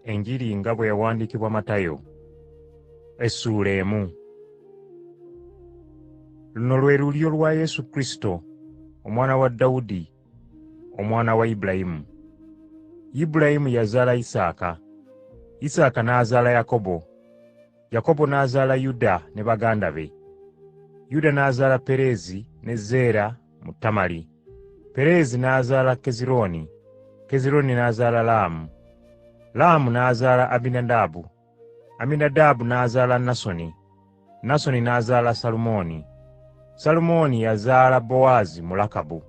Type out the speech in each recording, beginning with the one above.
Enjiri nga bwe yawandiikibwa Matayo, essuula 1. Luno lwe lulyo lwa Yesu Kristo, omwana wa Dawudi, omwana wa Ibulayimu. Ibulayimu yazaala Isaaka, Isaaka n'azaala Yakobo, Yakobo n'azaala Yuda ne baganda be. Yuda n'azaala Pereezi ne Zeera mu Tamali. Pereezi n'azaala Kezirooni, Kezirooni n'azaala Laamu. Laamu n'azaala Aminadaabu, Aminadaabu n'azaala Nasoni, Nasoni n'azaala Salumooni. Salumooni yazaala Bowaazi mu Lakabu,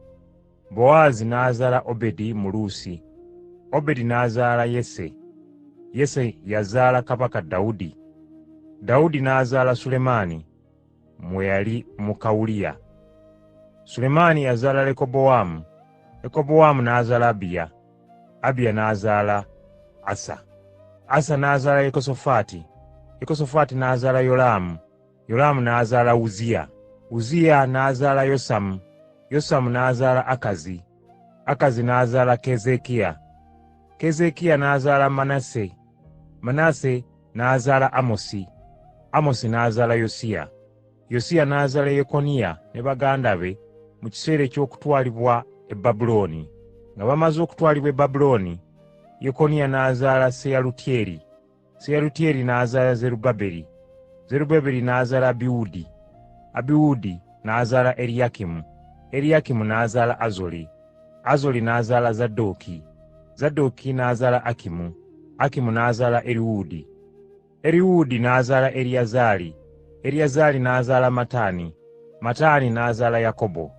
Bowaazi n'azaala Obedi mu Luusi, Obedi n'azaala Yese, Yese yazaala kabaka Dawudi. Dawudi n'azaala Sulemaani mu eyali muka Uliya. Sulemaani yazaala Lekobowaamu, Lekobowaamu n'azaala Abiya, Abiya n'azaala Asa. Asa n'azaala Yekosafaati, Yekosafaati n'azaala Yolaamu, Yolaamu n'azaala Uzziya. Uzziya n'azaala Yosamu, Yosamu n'azaala Akazi, Akazi n'azaala Keezeekiya. Keezeekiya n'azaala Manase, Manase n'azaala Amosi, Amosi n'azaala Yosiya. Yosiya n'azaala Yekoniya ne baganda be mu kiseera eky'okutwalibwa e Babulooni. Nga bamaze okutwalibwa e Babulooni, Yekoniya n'azaala Seyalutyeri, Seyalutyeri n'azaala Zerubbaberi, Zerubbaberi n'azaala Abiwuudi, Abiwuudi n'azaala Eriyakimu, Eriyakimu n'azaala Azoli, Azoli n'azaala Zadooki, Zadooki n'azaala Akimu, Akimu n'azaala Eriwuudi, Eriwuudi n'azaala Eriyazaali, Eriyazaali n'azaala Mataani, Mataani n'azaala Yakobo,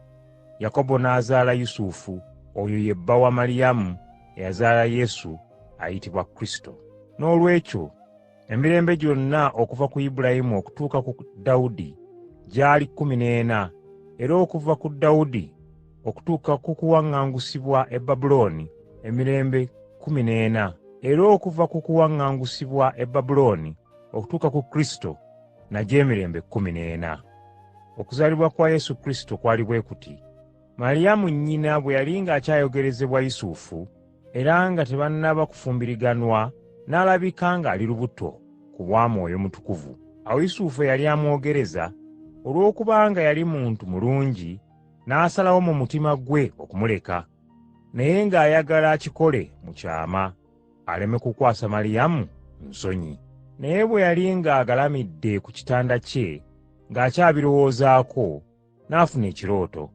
Yakobo n'azaala Yusufu, oyo ye bba wa Maliyamu eyazaala Yesu ayitibwa Kristo. Noolwekyo emirembe gyonna okuva ku Ibulayimu okutuuka ku Dawudi gyali 14, era okuva ku Dawudi okutuuka ku kuwaŋŋangusibwa e Babulooni emirembe 14, era okuva ku kuwaŋŋangusibwa e Babulooni okutuuka ku Kristo nagyo emirembe 14. Okuzaalibwa kwa Yesu Kristo kwali bwe kuti. Maliyamu nnyina bwe yali ng'akyayogerezebwa Yusufu, era nga tebannaba kufumbiriganwa, n'alabika ng'ali lubuto ku bwa Mwoyo Mutukuvu. Awo Yusufu eyali amwogereza, olw'okubanga yali muntu mulungi, n'asalawo mu mutima gwe okumuleka, naye ng'ayagala akikole mu kyama, aleme kukwasa Maliyamu nsonyi. Naye bwe yali ng'agalamidde ku kitanda kye ng'akyabirowoozaako, n'afuna ekirooto.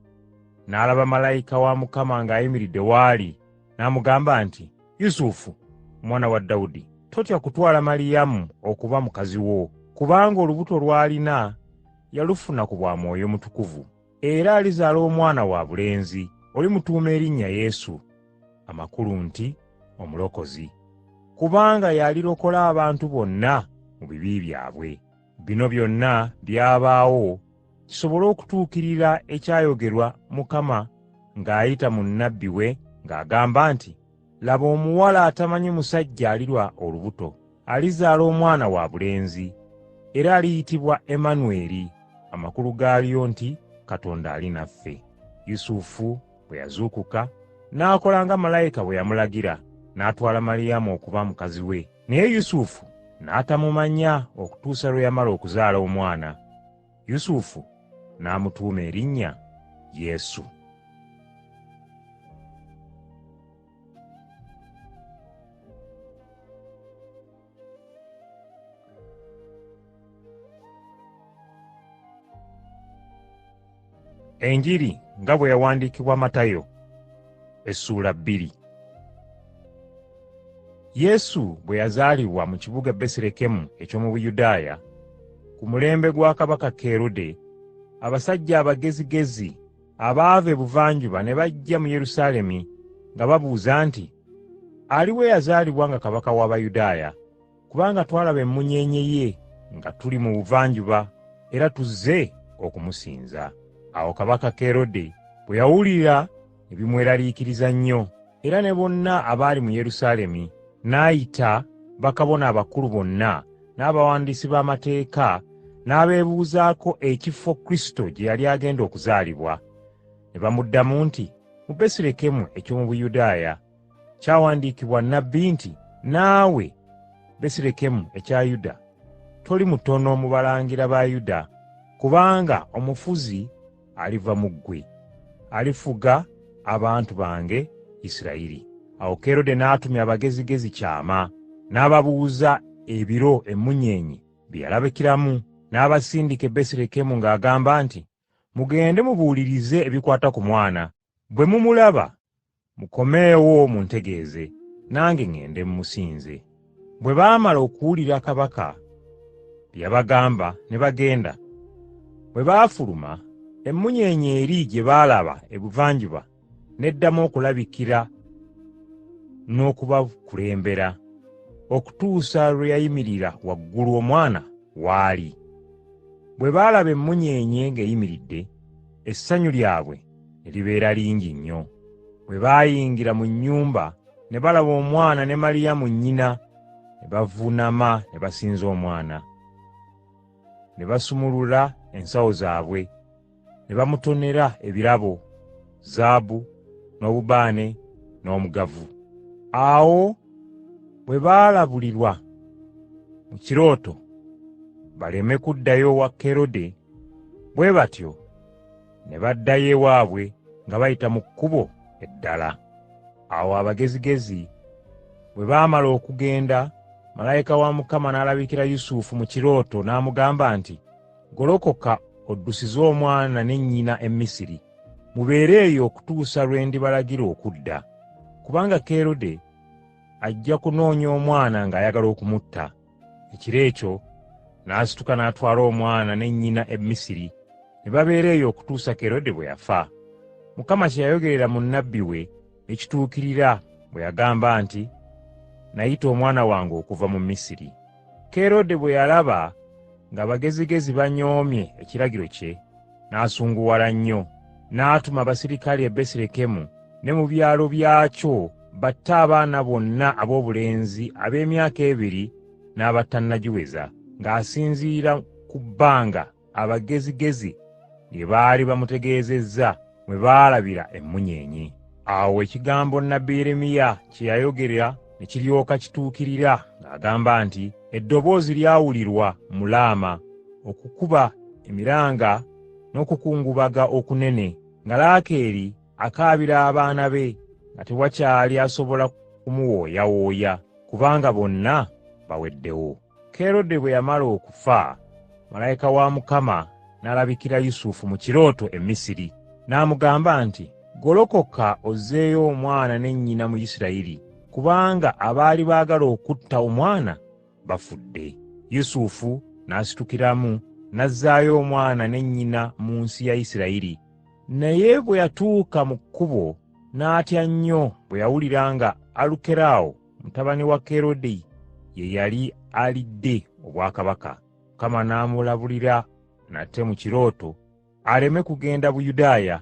N'alaba malayika wa Mukama ng'ayimiridde w'ali, n'amugamba nti, Yusufu, omwana wa Dawudi, totya kutwala Maliyamu okuba mukazi wo, kubanga olubuto lw'alina yalufuna ku bwa Mwoyo Mutukuvu. Era alizaala omwana wa bulenzi, olimutuuma erinnya Yesu, amakulu nti Omulokozi, kubanga y'alirokola abantu bonna mu bibi byabwe. Bino byonna byabaawo kisobole okutuukirira ekyayogerwa Mukama ng'ayita mu nnabbi we ng'agamba nti, Laba omuwala atamanyi musajja alirwa olubuto, alizaala omwana wa bulenzi, era aliyitibwa Emmanweri, amakulu gaalyo nti Katonda ali naffe. Yusufu bwe yazuukuka, n'akola nga malayika bwe yamulagira, n'atwala Maliyamu okuba mukazi we. Naye Yusufu n'atamumanya okutuusa lwe yamala okuzaala omwana. Yusufu n'amutuuma erinnya Yesu. Enjiri nga bwe yawandiikibwa Matayo, essuula 2. Yesu bwe yazaalibwa mu kibuga Besirekemu eky'omu Buyudaaya, ku mulembe gwa kabaka Kerode, abasajja abagezigezi abaava ebuvanjuba ne bajja mu Yerusaalemi nga babuuza nti, Aliwa eyazaalibwa nga kabaka w'Abayudaaya? Kubanga twalaba emmunyeenye ye nga tuli mu buvanjuba era tuzze okumusinza. Awo kabaka Kerode bwe yawulira ne bimweraliikiriza nnyo, era ne bonna abaali mu Yerusaalemi, n'ayita bakabona abakulu bonna n'abawandiisi b'amateeka n'abeebuuzaako ekifo Kristo gye yali agenda okuzaalibwa. Ne bamuddamu nti, Mu Besirekemu eky'omu Buyudaaya. Kyawandiikibwa nnabbi nti, Naawe Besirekemu ekya Yuda, toli mutono mu balangira ba Yuda, kubanga omufuzi aliva mu ggwe, alifuga abantu bange Isirayiri.” Awo Kerode n'atumya abagezigezi kyama, n'ababuuza ebiro emmunyeenye bye yalabikiramu. N'abasindika e Besirekemu ng'agamba nti, “Mugende mubuulirize ebikwata ku mwana. Bwe mumulaba mukomeewo muntegeeze, nange ŋŋende mmusinze.” Bwe baamala okuwulira kabaka bye yabagamba ne bagenda. Bwe baafuluma, emmunyeenye eri gye baalaba ebuvanjuba n'eddamu okulabikira n'okubakulembera, okutuusa lwe yayimirira waggulu omwana w'ali. Bwe baalaba emmunyeenye ng'eyimiridde, essanyu lyabwe ne libeera lingi nnyo. Bwe baayingira mu nnyumba ne balaba omwana ne Maliyamu nnyina, ne bavuunama ne basinza omwana. Ne basumulula ensawo zaabwe, ne bamutonera ebirabo, zaabu, n'obubaane, n'omugavu. Awo bwe baalabulirwa mu kirooto baleme kuddayo wa Kerode, bwe batyo ne baddayo ewaabwe nga bayita mu kkubo eddala. Awo abagezigezi bwe baamala okugenda, malayika wa Mukama n'alabikira Yusufu mu kirooto n'amugamba nti, “Golokoka oddusize omwana ne nnyina e Misiri, mubeere eyo okutuusa lwe ndibalagira okudda. Kubanga Kerode ajja kunoonya omwana ng'ayagala okumutta.” Ekiro ekyo n'asituka n'atwala omwana ne nnyina e Misiri, ne babeera eyo okutuusa Kerode bwe yafa. Mukama kye yayogerera mu nnabbi we ne kituukirira bwe yagamba nti, “Nayita omwana wange okuva mu Misiri.” Kerode bwe yalaba ng'abagezigezi banyoomye ekiragiro kye, n'asunguwala nnyo, n'atuma abaserikale e Besirekemu ne mu byalo byakyo batte abaana bonna aboobulenzi ab'emyaka ebiri n'abatannagiweza, ng'asinziira ku bbanga abagezigezi lye baali bamutegeezezza mwe baalabira emmunyeenye. Awo ekigambo nnabbi Yeremiya kye yayogera ne kiryoka kituukirira ng'agamba nti, “Eddoboozi lyawulirwa mu Laama, okukuba emiranga n'okukungubaga okunene, nga Laakeeri akaabira abaana be, nga tewakyali asobola kumuwooyawooya, kubanga bonna baweddewo.” Kerode bwe yamala okufa, malayika wa Mukama n'alabikira Yusufu mu kirooto e Misiri, n'amugamba nti, “Golokoka ozzeeyo omwana ne nnyina mu Isirayiri, kubanga abaali baagala okutta omwana bafudde.” Yusufu n'asitukiramu n'azzaayo omwana ne nnyina mu nsi ya Isirayiri. Naye bwe yatuuka mu kkubo n'atya nnyo bwe yawulira nga Alukerawo mutabani wa Kerode ye yali alidde obwakabaka. Mukama n'amulabulira nate mu kirooto aleme kugenda Buyudaaya,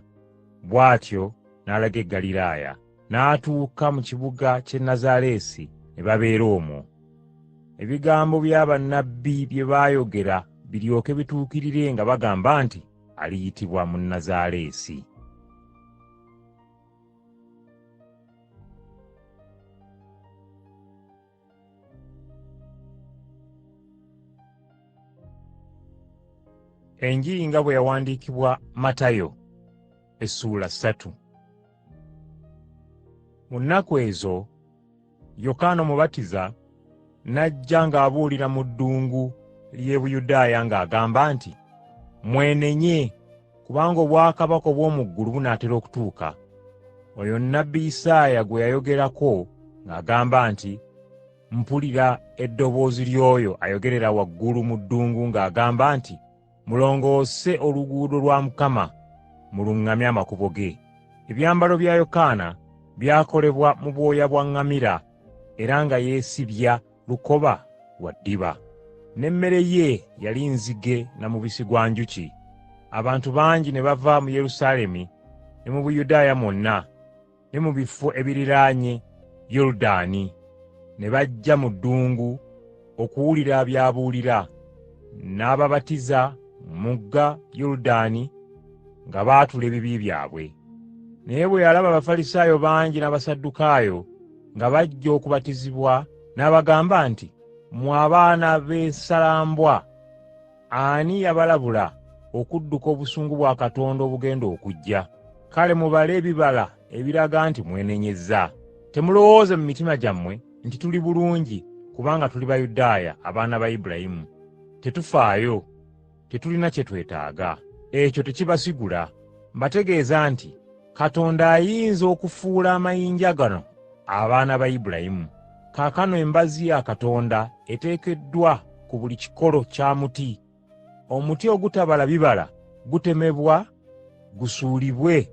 bw'atyo n'alaga e Ggaliraaya. N'atuuka mu kibuga ky'e Nazaaleesi ne babeera omwo. Ebigambo bya bannabbi bye baayogera biryoke bituukirire nga bagamba nti, “Aliyitibwa Munnazaaleesi.” Enjiri nga bwe yawandiikibwa Matayo essuula ssatu. Mu nnaku ezo Yokaana Omubatiza n'ajja ng'abuulira mu ddungu ly'e Buyudaaya ng'agamba nti, “Mwenenye, kubanga obwakabaka obw'omu ggulu bunaatera okutuuka.” Oyo nnabbi Isaaya gwe yayogerako ng'agamba nti, “Mpulira eddoboozi ly'oyo ayogerera waggulu mu ddungu ng'agamba nti, ‘Mulongoose oluguudo lwa Mukama, muluŋŋamye amakubo ge.’ ” Ebyambalo bya Yokaana byakolebwa mu bwoya bwa ŋŋamira era nga yeesibya lukoba lwa ddiba. N'emmere ye yali nzige na mubisi gwa njuki. Abantu bangi ne bava mu Yerusaalemi ne mu Buyudaaya mwonna, ne mu bifo ebiriraanye Yoludaani, ne bajja mu ddungu okuwulira by'abuulira. N'ababatiza mu mugga Yoludaani nga baatula ebibi byabwe. Naye bwe yalaba Abafalisaayo bangi n'Abasaddukaayo nga bajja okubatizibwa, n'abagamba nti, Mmwe abaana b'essalambwa, ani yabalabula okudduka obusungu bwa Katonda obugenda okujja? Kale mubale ebibala ebiraga nti mwenenyezza. Temulowooza mu mitima gyammwe nti tuli bulungi kubanga tuli Bayudaaya abaana ba Ibulayimu. Tetufaayo, tetulina kye twetaaga. Ekyo tekibasigula. Mbategeeza nti Katonda ayinza okufuula amayinja gano abaana ba Ibulayimu. Kaakano embazzi ya Katonda eteekeddwa ku buli kikolo kya muti. Omuti ogutabala bibala gutemebwa gusuulibwe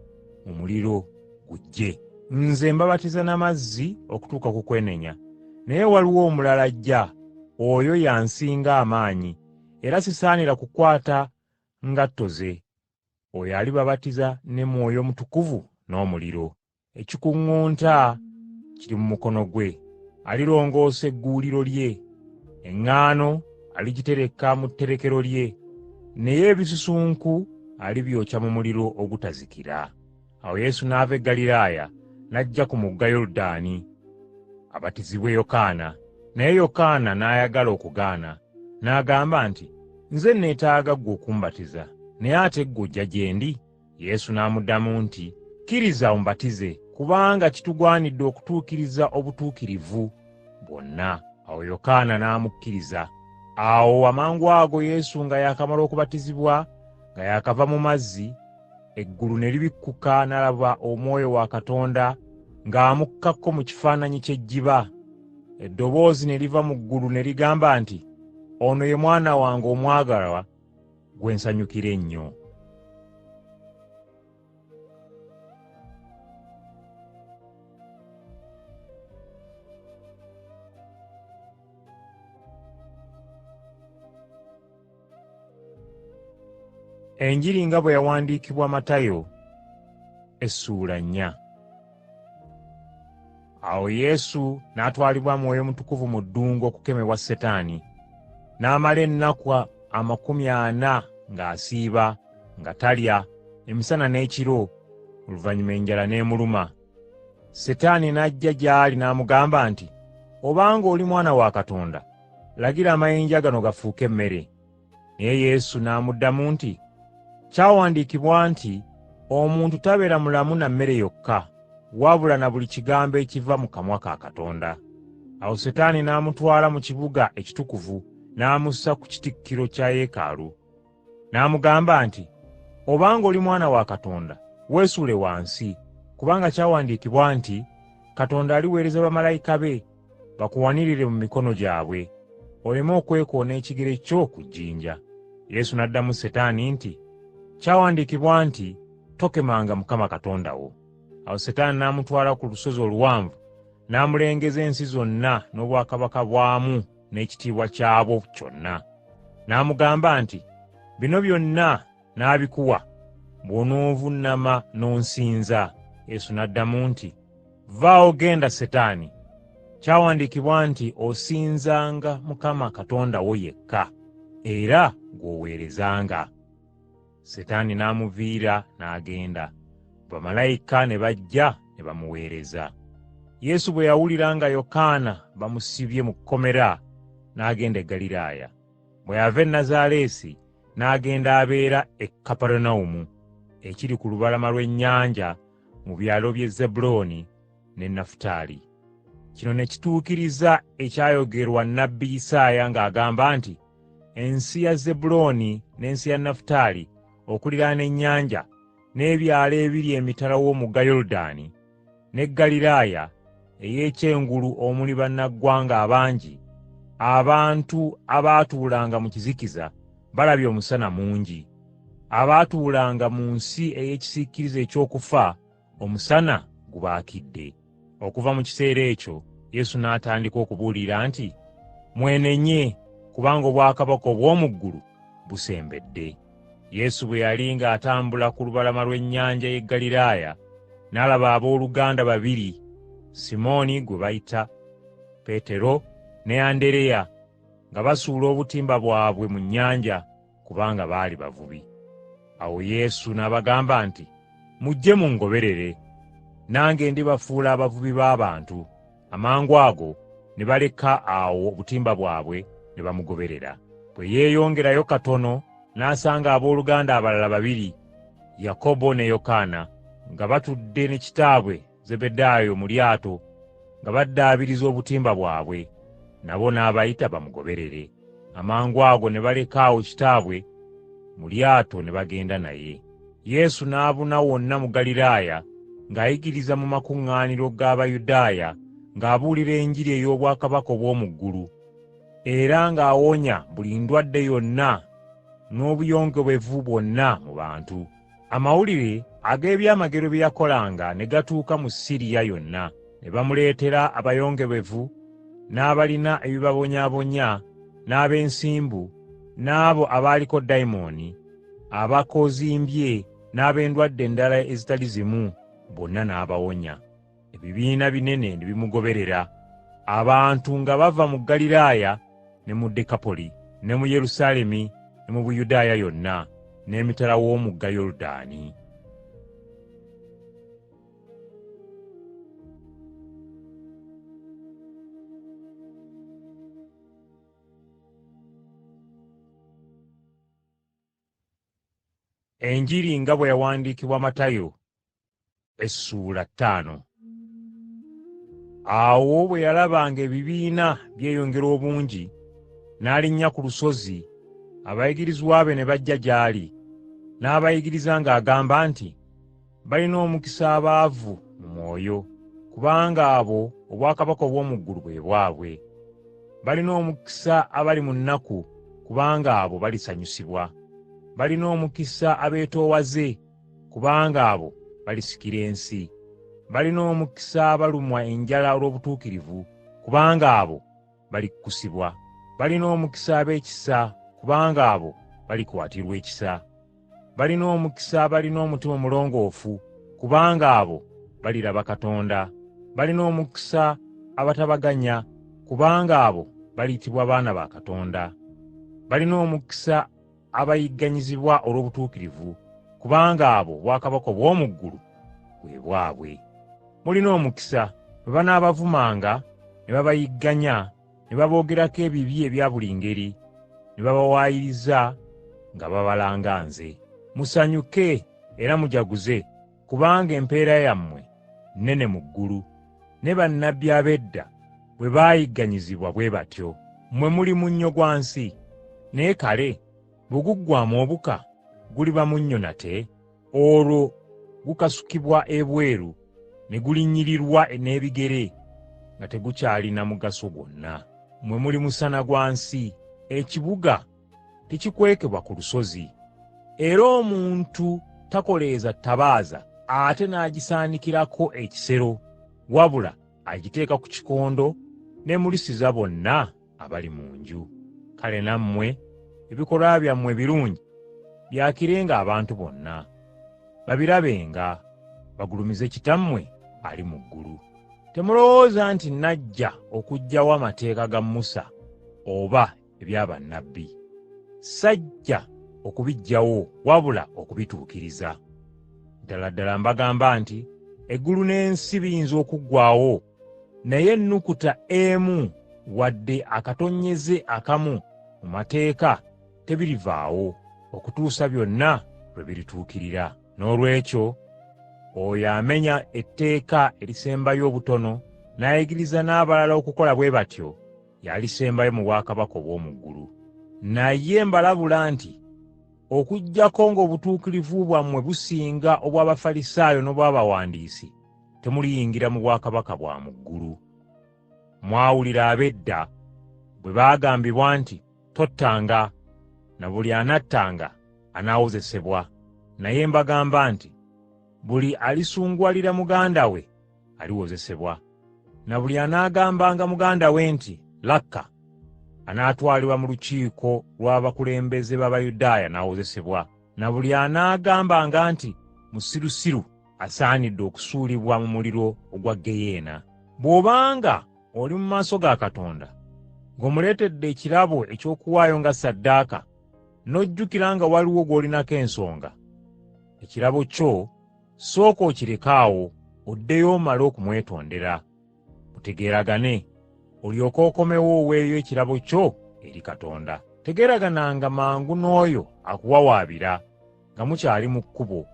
mu muliro gujje. Nze mbabatiza na mazzi okutuuka ku kwenenya, naye waliwo omulala ajja, oyo y'ansinga amaanyi, era sisaanira kukwata ngatto ze. Oyo alibabatiza ne Mwoyo Mutukuvu n'omuliro. Ekikuŋŋunta kiri mu mukono gwe, alirongoosa egguuliro lye, eŋŋaano aligitereka mu tterekero lye, naye ebisusunku alibyokya mu muliro ogutazikira. Awo Yesu n'ava e Ggaliraaya n'ajja ku mugga Yoludaani abatizibwe Yokaana. Naye Yokaana n'ayagala okugaana, n'agamba nti, Nze neetaaga ggwe okumbatiza, naye ate ggwe ojja gye ndi? Yesu n'amuddamu nti, Kkiriza ombatize, kubanga kitugwanidde okutuukiriza obutuukirivu bwonna. Awo Yokaana n'amukkiriza. Awo amangwago Yesu nga yaakamala okubatizibwa, nga yaakava mu mazzi, eggulu ne libikkuka n'alaba Omwoyo wa Katonda ng'amukkako mu kifaananyi ky'ejjiba. Eddoboozi ne liva mu ggulu ne ligamba nti, Ono ye Mwana wange omwagalwa gwe nsanyukira ennyo. Enjiri nga bwe yawandiikibwa Matayo essuula nnya. Awo Yesu n'atwalibwa Mwoyo Mutukuvu mu ddungu okukemebwa Setaani. N'amala ennaku 40 ng'asiiba, nga talya, emisana n'ekiro, oluvannyuma enjala n'emuluma. Setaani n'ajja gy'ali n'amugamba nti, Obanga oli Mwana wa Katonda, lagira amayinja gano gafuuke emmere. Naye Yesu n'amuddamu nti, Kyawandiikibwa nti omuntu tabeera mulamu na mmere yokka, wabula na buli kigambo ekiva mu kamwa ka Katonda. Awo Setaani n'amutwala mu kibuga ekitukuvu n'amussa ku kitikkiro kya yeekaalu. N'amugamba nti, Obanga oli mwana wa Katonda, weesuule wansi, kubanga kyawandiikibwa nti, Katonda aliweereza bamalayika be bakuwanirire mu mikono gyabwe, oleme okwekoona ekigere kyo ku jjinja. Yesu n'addamu Setaani nti, Kyawandiikibwa nti, Tokemanga Mukama Katonda wo. Awo Setaani n'amutwala ku lusozi oluwanvu, n'amulengeza ensi zonna n'obwakabaka bwamu n'ekitiibwa kyabwo kyonna. N'amugamba nti, Bino byonna n'abikuwa bw'onoovuunama n'onsinza. Yesu n'addamu nti, Vvaawo genda Setaani! Kyawandiikibwa nti osinzanga Mukama Katonda wo yekka, era gw'oweerezanga. Setaani n'amuviira n'agenda, bamalayika ne bajja ne bamuweereza. Yesu bwe yawulira nga Yokaana bamusibye mu kkomera, n'agenda e Ggaliraaya. Bwe yava e Nazaaleesi n'agenda abeera e Kaperunawumu, ekiri ku lubalama lw'ennyanja mu byalo by'e Zebbulooni ne Nafutaali. Kino ne kituukiriza ekyayogerwa nnabbi Isaaya ng'agamba nti, Ensi ya Zebbulooni n'ensi ya Nafutaali okuliraana ennyanja, n'ebyalo ebiri emitala w'omugga Yoludaani, ne Ggaliraaya ey'ekyengulu omuli bannaggwanga abangi, abantu abaatuulanga mu kizikiza balabye omusana mungi. Abaatuulanga mu nsi ey'ekisiikirize eky'okufa, omusana gubaakidde. Okuva mu kiseera ekyo Yesu n'atandika okubuulira nti, Mwenenye, kubanga obwakabaka obw'omu ggulu busembedde. Yesu bwe yali ng'atambula ku lubalama lw'ennyanja y'e Ggaliraaya, n'alaba abooluganda babiri, Simooni gwe bayita Peetero ne Andereya nga basuula obutimba bwabwe mu nnyanja kubanga baali bavubi. Awo Yesu n'abagamba nti, Mujje mungoberere, nange ndibafuula abavubi b'abantu. Amangwago Ne baleka awo obutimba bwabwe ne bamugoberera. Bwe yeeyongerayo katono n'asanga abooluganda abalala babiri, Yakobo ne Yokaana, nga batudde ne kitaabwe Zebbedaayo mu lyato nga baddaabiriza obutimba bwabwe, nabo n'abayita bamugoberere. Amangwago ne baleka awo kitaabwe mu lyato ne bagenda naye. Yesu n'abuna wonna mu Ggaliraaya ng'ayigiriza mu makuŋŋaaniro g'Abayudaaya ng'abuulira Enjiri ey'obwakabaka obw'omu ggulu, era ng'awonya buli ndwadde yonna n'obuyongobevu bwonna mu bantu. Amawulire ag'ebyamagero bye yakolanga ne gatuuka mu Siriya yonna, ne bamuleetera abayongobevu n'abalina ebibabonyaabonya, n'ab'ensimbu, n'abo abaaliko dayimooni, abakoozimbye n'ab'endwadde endala ezitali zimu, bonna n'abawonya. Ebibiina binene ne bimugoberera, abantu nga bava mu Ggaliraaya ne mu Dekapoli, ne mu Yerusaalemi ne mu Buyudaaya yonna, n'emitala w'omugga Yoludaani. Enjiri nga bwe yawandiikibwa Matayo essuula ttaano. Awo bwe yalaba ng'ebibiina byeyongera obungi, n'alinnya ku lusozi, abayigirizwa be ne bajja gy'ali, n'abayigiriza ng'agamba nti, Balina omukisa abaavu mu mwoyo, kubanga abo obwakabaka obw'omu ggulu bwe bwabwe. Balina omukisa abali mu nnaku, kubanga abo balisanyusibwa. Balina omukisa abeetoowaze, kubanga abo balisikira ensi. Balina omukisa abalumwa enjala olw'obutuukirivu, kubanga abo balikkusibwa. Balina omukisa ab'ekisa, kubanga abo balikwatirwa ekisa. Balina omukisa abalina omutima omulongoofu, kubanga abo baliraba Katonda. Balina omukisa abatabaganya, kubanga abo baliyitibwa baana ba Katonda. Balina omukisa abayigganyizibwa olw'obutuukirivu, kubanga abo obwakabaka obw'omu ggulu bwe bwabwe. Mulina omukisa bwe banaabavumanga ne babayigganya ne baboogerako ebibi ebya buli ngeri, ne babawaayiriza nga babalanga nze. Musanyuke era mujaguze, kubanga empeera yammwe nnene mu ggulu, ne bannabbi ab'edda bwe baayigganyizibwa bwe batyo. Mmwe muli munnyo gwa nsi, naye kale bwe guggwaamu obuka, guliba munnyo nate? Olwo gukasukibwa ebweru ne gulinnyirirwa n'ebigere nga tegukyalina mugaso gwonna. Mmwe muli musana gwa nsi. Ekibuga tekikwekebwa ku lusozi. Era omuntu takoleeza ttabaaza ate n'agisaanikirako ekisero, wabula agiteeka ku kikondo n'emulisiza bonna abali mu nju. Kale nammwe ebikolwa byammwe ebirungi byakirenga abantu bonna, babirabenga, bagulumize Kitammwe ali mu ggulu. Temulowooza nti najja okuggyawo amateeka ga Musa oba ebya bannabbi. Sajja okubiggyawo wabula okubituukiriza. Ddala ddala mbagamba nti eggulu n'ensi biyinza okuggwaawo, naye ennukuta emu wadde akatonnyeze akamu mu mateeka tebirivaawo okutuusa byonna lwe birituukirira. Noolwekyo oyo amenya etteeka erisembayo obutono n'ayigiriza n'abalala okukola bwe batyo, y'alisembayo mu bwakabaka obw'omu ggulu. Naye mbalabula nti okuggyako ng'obutuukirivu bwammwe businga obw'Abafalisaayo n'obw'abawandiisi, temuliyingira mu bwakabaka bwa mu ggulu. Mwawulira ab'edda bwe baagambibwa nti, Tottanga, na buli anattanga anaawozesebwa. Naye mbagamba nti buli alisunguwalira muganda we aliwozesebwa. Na buli anaagambanga muganda we nti, Lakka, anaatwalibwa mu lukiiko lw'abakulembeze b'Abayudaaya n'awozesebwa. Na buli anaagambanga nti, Musirusiru, asaanidde okusuulibwa mu muliro ogwa ggeyeena. Bw'obanga oli mu maaso ga Katonda, ng'omuleetedde ekirabo eky'okuwaayo nga ssaddaaka, n'ojjukira nga waliwo gw'olinako ensonga, ekirabo kyo sooka okireke awo oddeyo omale okumwetondera, mutegeeragane. olyoke okomewo oweeyo ekirabo kyo eri Katonda. Tegeeragananga mangu n'oyo akuwawaabira nga mukyali mu kkubo,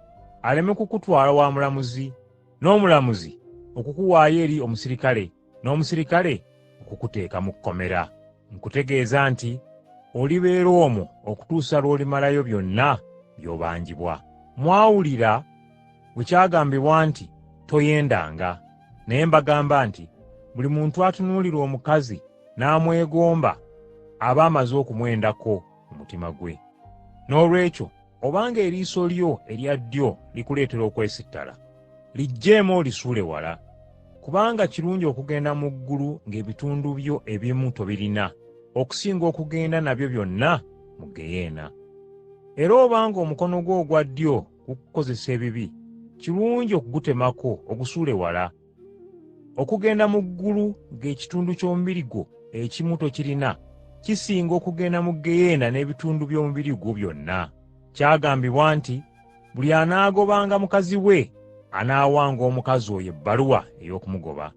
aleme kukutwala wa mulamuzi, n'omulamuzi okukuwaayo eri omuserikale, n'omuserikale okukuteeka mu kkomera. Nkutegeeza nti olibeera omwo okutuusa lw'olimalayo byonna by'obanjibwa. Mwawulira bwe kyagambibwa nti, ‘Toyendanga.’ Naye mbagamba nti buli muntu atunuulira omukazi n'amwegomba aba amaze okumwendako mu mutima gwe. Noolwekyo obanga eriiso lyo erya ddyo likuleetera okwesittala, liggyeemu olisuule wala. Kubanga kirungi okugenda mu ggulu ng'ebitundu byo ebimu tobirina, okusinga okugenda nabyo byonna mu ggeyeena. Era obanga omukono gwo ogwa ddyo gukukozesa ebibi, kirungi okugutemako ogusuule wala. Okugenda mu ggulu ng'ekitundu ky'omubiri gwo ekimu tokirina, kisinga okugenda mu ggeyeena n'ebitundu by'omubiri gwo byonna. Kyagambibwa nti, ‘Buli anaagobanga mukazi we anaawanga omukazi oyo ebbaluwa ey'okumugoba.’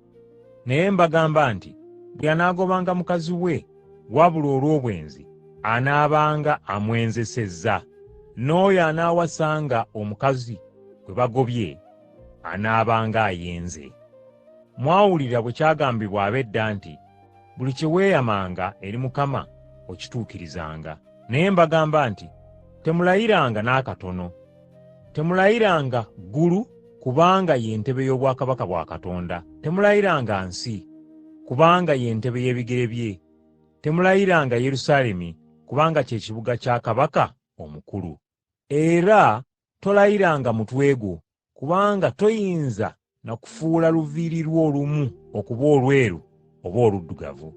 Naye mbagamba nti buli anaagobanga mukazi we wabula olw'obwenzi anaabanga amwenzesezza, n'oyo anaawasanga omukazi gwe bagobye anaabanga ayenze. Mwawulira bwe kyagambibwa ab'edda nti, ‘Buli kye weeyamanga eri Mukama okituukirizanga.’ Naye mbagamba nti temulayiranga n'akatono. Temulayiranga ggulu kubanga ye ntebe y'obwakabaka bwa Katonda. Temulayiranga nsi, kubanga ye ntebe y'ebigere bye. Temulayiranga Yerusaalemi kubanga kye kibuga kya Kabaka omukulu. Era tolayiranga mutwe gwo, kubanga toyinza na kufuula luviiri lwo olumu okuba olweru oba oluddugavu.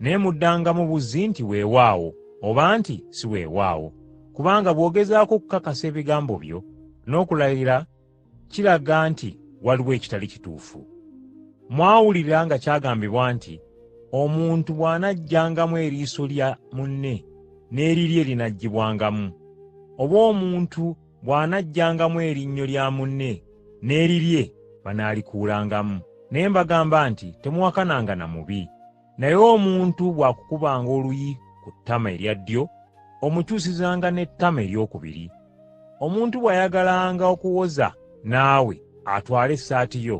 Naye muddangamu buzzi nti weewaawo oba nti si weewaawo, kubanga bw'ogezaako okukakasa ebigambo byo n'okulayira kiraga nti waliwo ekitali kituufu. Mwawulira nga kyagambibwa nti, Omuntu bw'anaggyangamu eriiso lya munne, n'erirye linaggyibwangamu. Oba omuntu bw'anaggyangamu erinnyo lya munne, n'erirye banaalikuulangamu. Naye mbagamba nti temuwakananga na mubi. Naye omuntu bw'akukubanga oluyi ku ttama erya ddyo, omukyusizanga n'ettama eryokubiri. Omuntu bw'ayagalanga okuwoza naawe atwale essaati yo,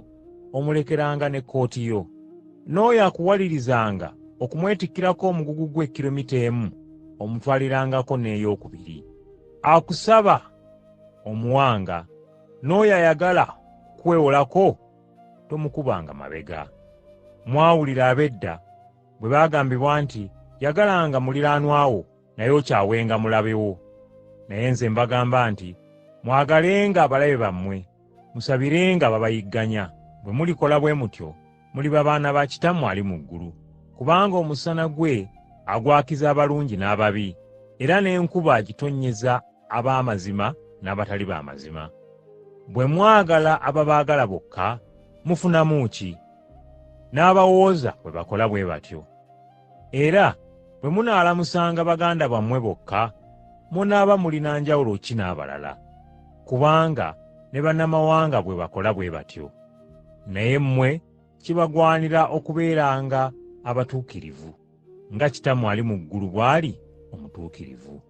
omulekeranga n'ekkooti yo. N'oyo akuwalirizanga okumwetikkirako omugugu gwe kilomita emu, omutwalirangako n'eyokubiri. Akusaba omuwanga, n'oyo ayagala okukwewolako tomukubanga mabega. Mwawulira ab'edda bwe baagambibwa nti, ‘Yagalanga muliraanwa wo naye okyawenga mulabe wo.’ Naye nze mbagamba nti mwagalenga abalabe bammwe, musabirenga ababayigganya. Bwe mulikola bwe mutyo muliba baana ba Kitammwe ali mu ggulu. Kubanga omusana gwe agwakiza abalungi n'ababi, era n'enkuba agitonnyeza ab'amazima n'abatali b'amazima. Bwe mwagala ababaagala bokka, mufunamu ki? N'abawooza bwe bakola bwe batyo. Era bwe munaalamusanga baganda bammwe bokka, munaaba mulina njawulo ki n'abalala? Kubanga ne bannamawanga bwe bakola bwe batyo. Naye mmwe kibagwanira okubeeranga abatuukirivu, nga Kitammwe ali mu ggulu bw'ali omutuukirivu.